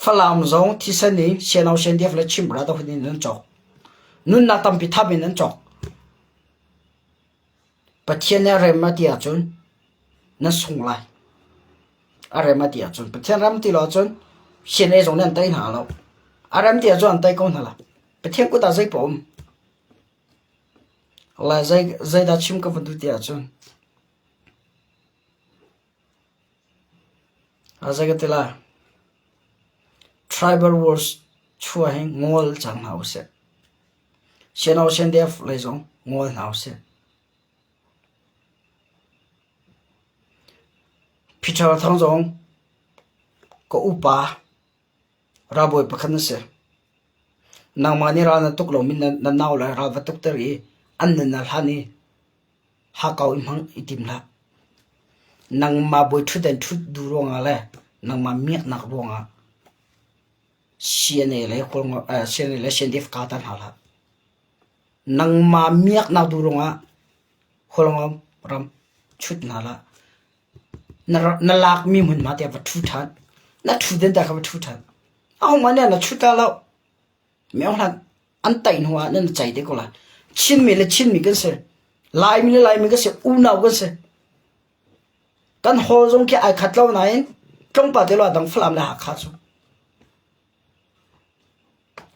Falam zong thisen in CNO CNDF le Chin Brotherhood in an cawk. Nunnak tampi thap in an cawk. Pathian nih a rem a ti ahcun na sung lai. A rem a ti ahcun Pathian rem ti lo ahcun CNA zong nih an tei hna lo. A rem ti ahcun an tei ko hna lai. Pathian kut ah zei paoh um. Lai zei zeidah chim ka van duh ti ahcun Zei ka ti lai? Tribal wars chuah hi ngol cang hna usih. CNO CNDF lei zong ngol hna usih. Peter Thang zong ka upa ralbawi pakhat na si. Nangmah nih ral na tuk lomi na nau le ral va tukter i an nun na hlan i Hakau i hmang i tim hlah. Nangmah bawi ṭhutdan ṭhut duh ruangah le nangmah miaknak ruangah CNA le CNA le CNDF kaa ta hna hlah. Nangmah miaknak duh ruangah Hualngo ram chut hna hlah. Na lakmi hmunhma tiah va ṭhu ṭhan. Na ṭhutdan ta kha va ṭhu ṭhan. Ahohmah nih na chut la lo. Miohlan an taih hnu ah nan cei te ko lai. Chinmi le Chinmi kan si. Laimi le Laimi kan si. Unau kan si. Kan hall zong khi ai khat lo nain tlawmpal te lo dang Falam le Hakha cu.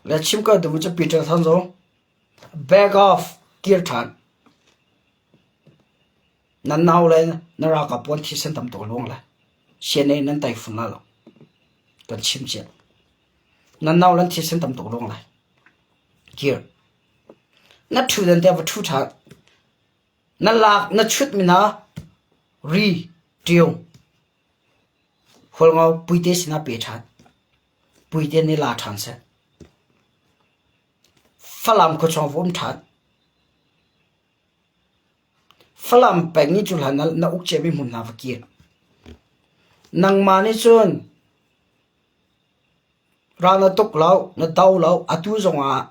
Le chim ka duh cu Peter Thang zong back off kir ṭhan. Nan nau le na ralkap puan thisen tam tuk luang le CNA nan tai fun la lo. Kan chim cia. Nan nau lan thisen tam tuk luang lai. Kir. Na ṭhu dan te va ṭhu ṭhan. Na lak na chut mi na ri ṭio. Hualngo puite sinah pe ṭhan. Puite nih la ṭhan seh. Falam khuachung va um ṭhan. Falam peng i cuhlan na uk ciami hmun hna va kir. Nangmah nih cun Ral na tuk lo, na do lo, atu zongah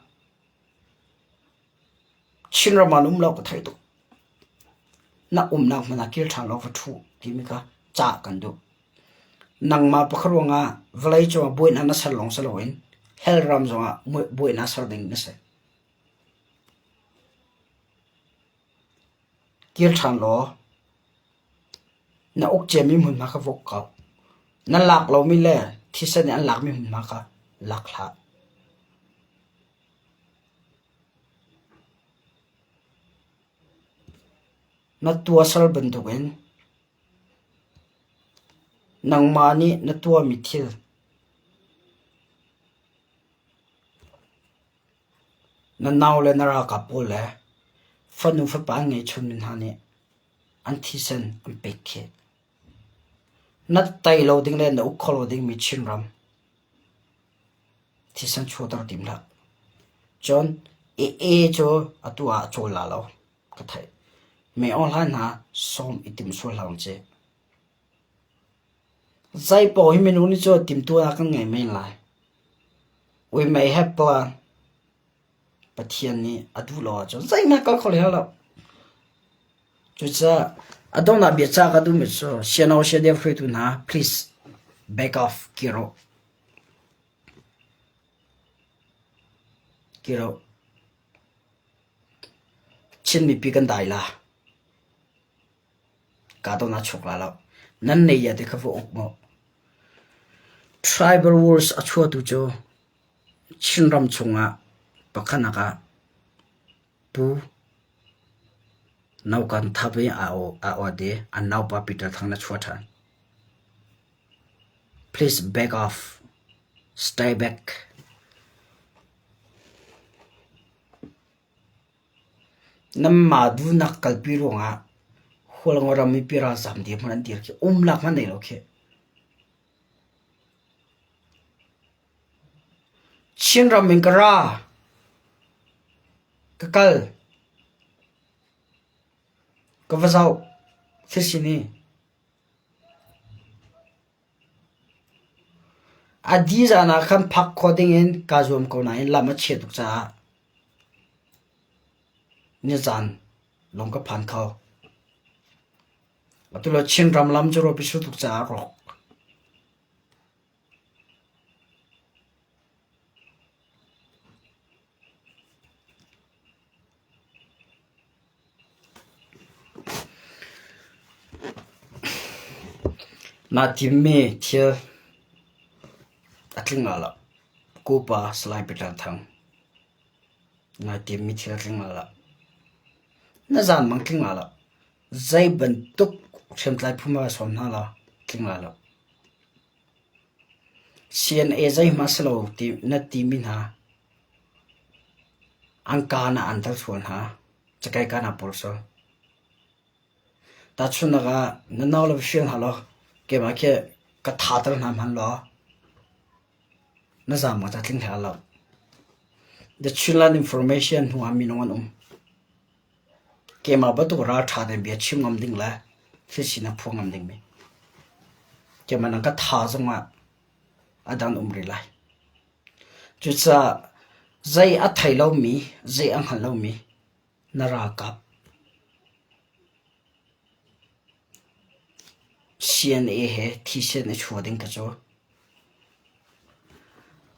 Chinram ah na um lo ka theih tuk. Na umnak hmun ah kir ṭhan law va ṭhu timi kha cah kan duh. Nangmah pakhat ruangah vawleicung ah buainak na ser lawng si loin Hell ram zongah buainak ser ding na si. Kir ṭhan law na uk ciami hmunhma kha vok ko. Na lak lomi le thisen nih an lakmi hmunhma kha lak hlah. Na tuahser bantukin nangmah nih na tuahmi thil na nau le na ralkap pawl le fanu fapa an ngeihchunmi hna nih an thisen an pek khi. Na tei lo ding le na uk kho lo dingmi Chinram thisen chuahter tim hlah. Cun AA cu atu ah a cawl la lo ka theih. Mei Aung Hlaing hna sawm i tim sual hlah ung ci. Zeipaoh hi minung nih cun timhtuahnak kan ngei men lai. We may have plan. Pathian nih a duh lo ahcun zeihmanh kal kho hlei lo. Cucaah a donghnak biacah ka duhmi cu siano siadeu hruaitu hna please back off kir uh. Kir uh. Chin mipi kan dai la. Kahdohnak chuak lai lo. Nan nei ya ti kha va uk mu. Tribal Wars a chuahtu cu Chinram chungah pakhatnak ah Pu No Kan Thap i aa uat i an naupa Peter Thang na chuah ṭhan. Please back off. Stay back. Nanmah duhnak kalpi ruangah Hualngo ram mipi ralzaam dirhmun an dir khi umlak hmanh nei lo khi. Chinram in ka ra. Ka kal. Ka va zoh. Thil sini. A dih zan ah khan phak khawh dingin kaa zuam ko nain lam a chia tuk caah nizan lawng ka phan kho. Atu le Chinram lam cu ruahpi sur tuk caah a rawk. Naa timmi thil a tling lai lo. Kupa Salai Peter Thang. Naa timmi thil a tling lai lo. Na zaanmang tling lai lo. Zei bantuk hriamtlai phu hmanh sawm hna law tling lai lo. CNA zeihmanh si lo ti na timi hna an kaan ah an tel sual hna. Cakei kaan ah pawl sual. Tahchunhnak ah na nau le va hrial hna law keimah khi ka tha ter hna hmanh law na zaam awk ca tling hlei lo. The Chinland Information hnu ah minung an um. Keimah bantuk ralṭha tein bia chim ngam ding le thil sinak phuang ngam dingmi. Keimah nang ka tha zongah a dang um rih lai. Cucaah zei a thei lomi, zei a hngal lomi na ralkap CNA he thisen i chua ding kha cu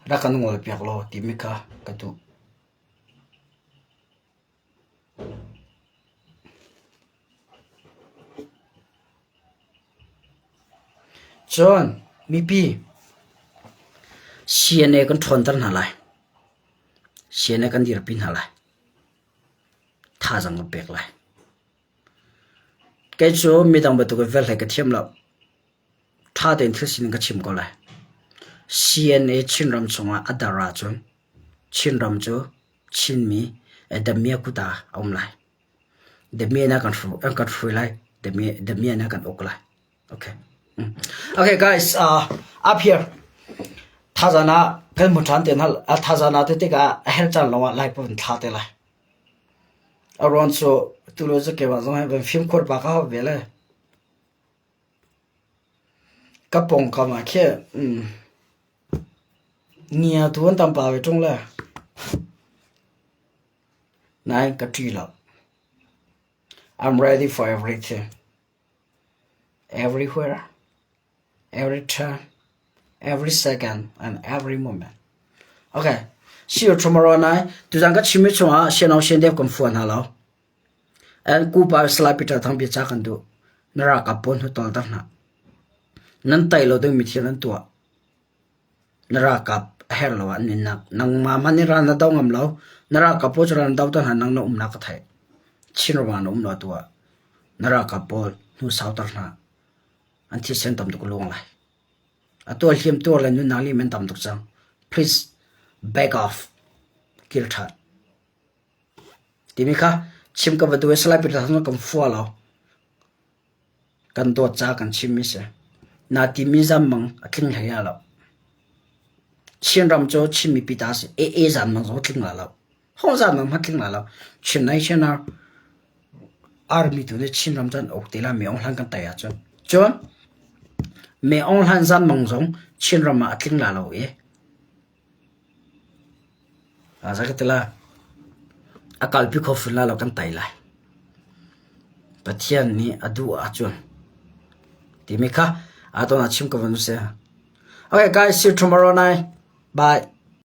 rak kan ngolpiak law timi kha ka duh. Cun mipi CNA kan ṭhawnter hna lai. CNA kan dirpi hna lai. Thazaang kan pek lai. Kei cu midang bantuk in velhle ka thiam lo. Ṭha tein thil sining ka chim ko lai. CNA Chinram chungah a dar ahcun Chinram cu Chinmi Damia kut ah a um lai. Damia nih an kan hruai lai. Damia nih a kan uk lai. Okay. Okay guys, up here. Thazan ah kan hmu ṭhan te hna. Thazan ah te tikah a herh caan lawngah lai pun thla te lai. A ruang cu tulo cu keimah zong hi van fimkhur pa ka hau ve le. Ka pawngkam ah khi nia tu an tam pah ve ṭung le nain ka ṭih lo. I'm ready for everything. Everywhere, every time, every second, and every moment. Okay. See you tomorrow night. Tuzan ka chimmi chungah sianong siandep kan fuan hna lo. And kupa Salai Peter Thang bia ca kan duh. Na ralkap pawl hnu tol ter hna. Nan tai lo ding mi thil nan tuah. Na ralkap a herh lo ah an nunnak. Nangmah hmanh nih ral na do ngam lo. Na ralkap pawl cu ral na do ter hna nang na umnak ka theih. Chin ram ah na um lo atu ah. Na ralkap pawl hnu sau ter hna. An thisen tam tuk luang lai. Atu ah hliamtuar le nunnak lim an tam tuk cang. Please back off. Kil ṭhan. Timi kha chim ka va duh i Salai Peter Thang kan fua lo. Kan dawt ca kan chimmi si. Na timi zammang a tling hlei la lo. Chinram cu Chin mipi ta si. AA zammang zong a tling la lo. Hong zammang hmanh tling la lo. Chin National Army tu nih Chinram cu an uk te la Mi Aung Hlaing kan tei ahcun. Cun Mi Aung Hlaing zammang zong Chinram ah a tling la lo i A kalpi kho fawn lai lo kan tei lai. Pathian nih a duh ahcun timi kha aa ton ah chim ko van u sih. Okay guys, see you tomorrow night. Bye.